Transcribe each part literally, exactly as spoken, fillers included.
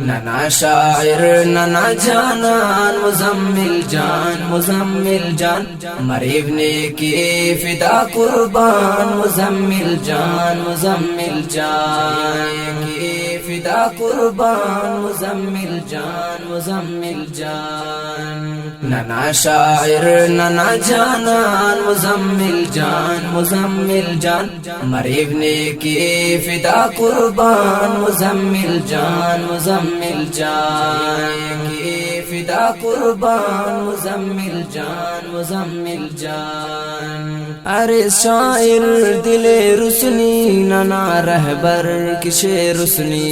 ننا شاعر ننا جانان مزمل جان، مزمل جان، مریو نے کے فدا قربان مزمل جان، مزمل جان، کے فدا قربان مزمل جان، مزمل جان۔ ننا شاعر ننا جانان مزمل جان، مزمل جان، مریو نے کے فدا قربان مزمل جان، مزمل جان، کے فدا قربان مزمل جان، مزمل جان۔ ارے شاعر دل رسنی ننا رہبر کشے رسنی،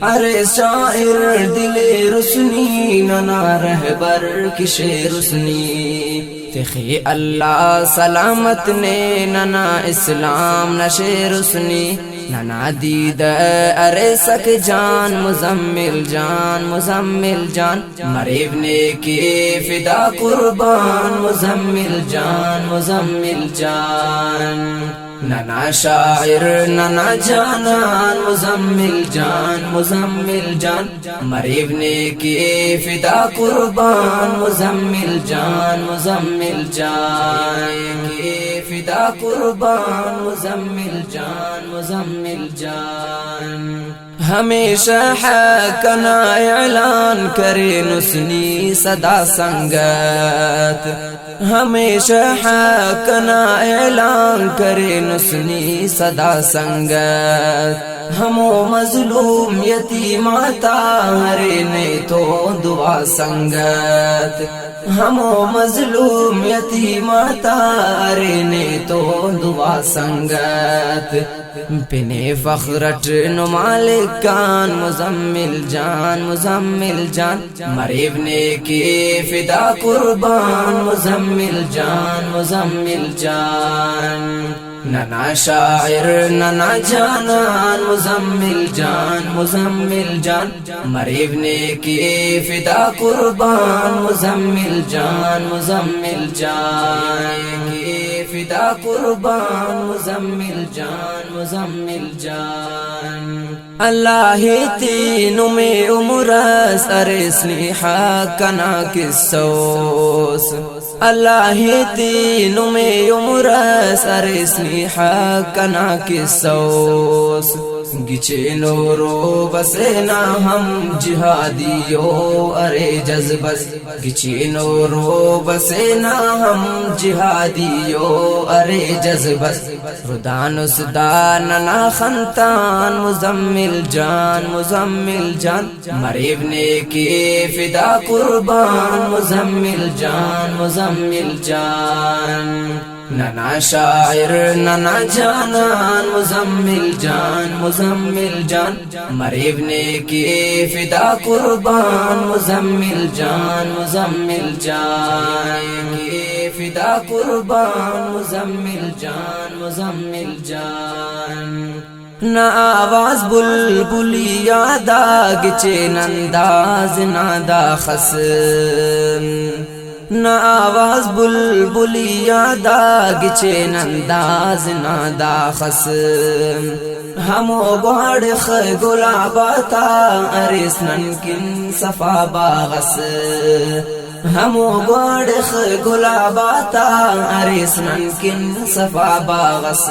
ارے شاعر دل رسنی ننا رہبر کشے رسنی، تخے اللہ سلامت نے ننا اسلام نشے رسنی۔ ننا دیدہ ارے سک جان مزمل جان، مزمل جان، مریو نے کے فدا قربان مزمل جان، مزمل جان۔ ننا شاعر ننا جانان مزمل جان، مزمل جان، مریو نے کے فدا قربان مزمل جان، مزمل جان، کے فدا قربان مزمل جان، مزمل جان۔ ہمیشہ حق انا اعلان کرینس نی سدا سنگت، ہمیشہ حق انا اعلان کرینس نی سدا سنگت، ہمو مظلوم یتیم آتا ارے نے تو دعا سنگت، ہمو مظلوم یتیم آتا ارے نے تو دعا سنگت۔ پنے فخر اٹ نما لکھان مزمل جان، مزمل جان، مریو نے کے فدا قربان مزمل جان، مزمل جان۔ ننا شاعر ننا جانان مزمل جان، مزمل جان، مریو نے کے فدا قربان مزمل جان، مزمل جان، کے فدا قربان مزمل جان، مزمل جان۔ اللہ تے نمے عمر اس ارس نی حق انا قصہ اس، اللہ تے نمے عمر اس ارس نی حق انا قصہ اس۔ گچینو روب اسے نا ہم جہادی او ارے جذبہ اس، گچینو روب اسے نا ہم جہادی او ارے جذبہ اس۔ ردانس دا ننا خنتان مزمل جان، مزمل جان، مریو نے کے فدا قربان مزمل جان، مزمل جان۔ ننا شاعر ننا جانان مزمل جان، مزمل جان، مریو نے کے فدا قربان مزمل جان، مزمل جان، کے فدا قربان مزمل جان، مزمل جان۔ نا آواز بلبلی آ دا گچین انداز نا دا خس، نا آواز بلبلی آ دا گچین انداز نا دا خس۔ ہمو گواڑخ گلاب آتا ارس نن کن صفا باغ اس، ہمو گواڑخ گلاب آتا ارس نن کن صفا باغ اس۔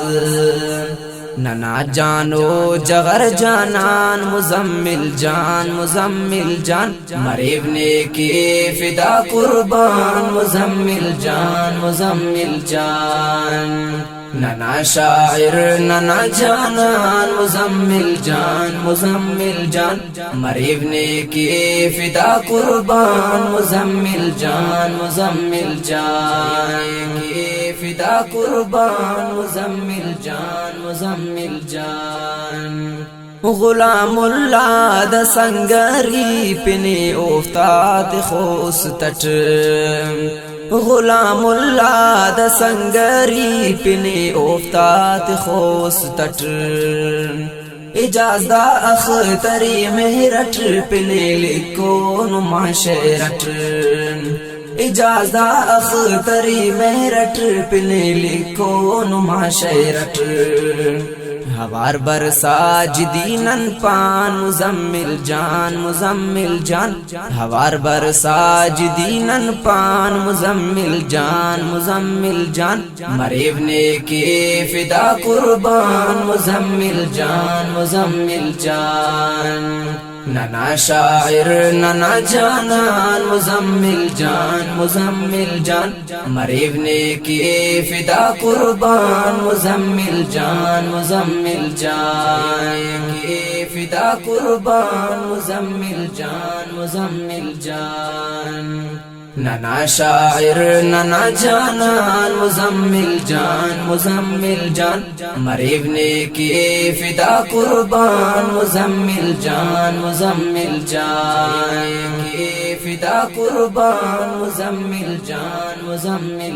ننا جان و جغر جانان مزمل جان، مزمل جان، مریو نے کے فدا قربان مزمل جان، مزمل جان۔ ننا شاعر ننا جانان مزمل جان، مزمل جان، مریو نے کے فدا قربان مزمل جان، مزمل جان، کے فدا قربان مزمل جان، مزمل جان۔ غلام اللہ دا سنگری پنے اوفتا تخوس تٹ، غلام اللہ دا سنگری پنے اوفتا تخوس تٹ۔ اعجاز دا اختری مہر اٹ پنے لکھو نما شعر اٹ، اعجاز دا اختری مہر اٹ پنے لکھو نما شعر اٹ۔ ہوار بر ساجدی نن پان مزمل جان، مزمل جان۔ ہوار بر ساجدی نن پان مزمل جان، مزمل جان۔ مریو نے کے فدا قربان مزمل جان، مزمل جان۔ ننا شاعر ننا جانان مزمل جان، مزمل جان۔ مریو نے کے فدا قربان مزمل جان، مزمل جان۔ کے فدا قربان مزمل جان، مزمل جان۔ ننا شاعر ننا جانان مزمل جان، مزمل جان۔ مریو نے کے فدا قربان مزمل جان، مزمل جان۔ کے فدا قربان مزمل جان، مزمل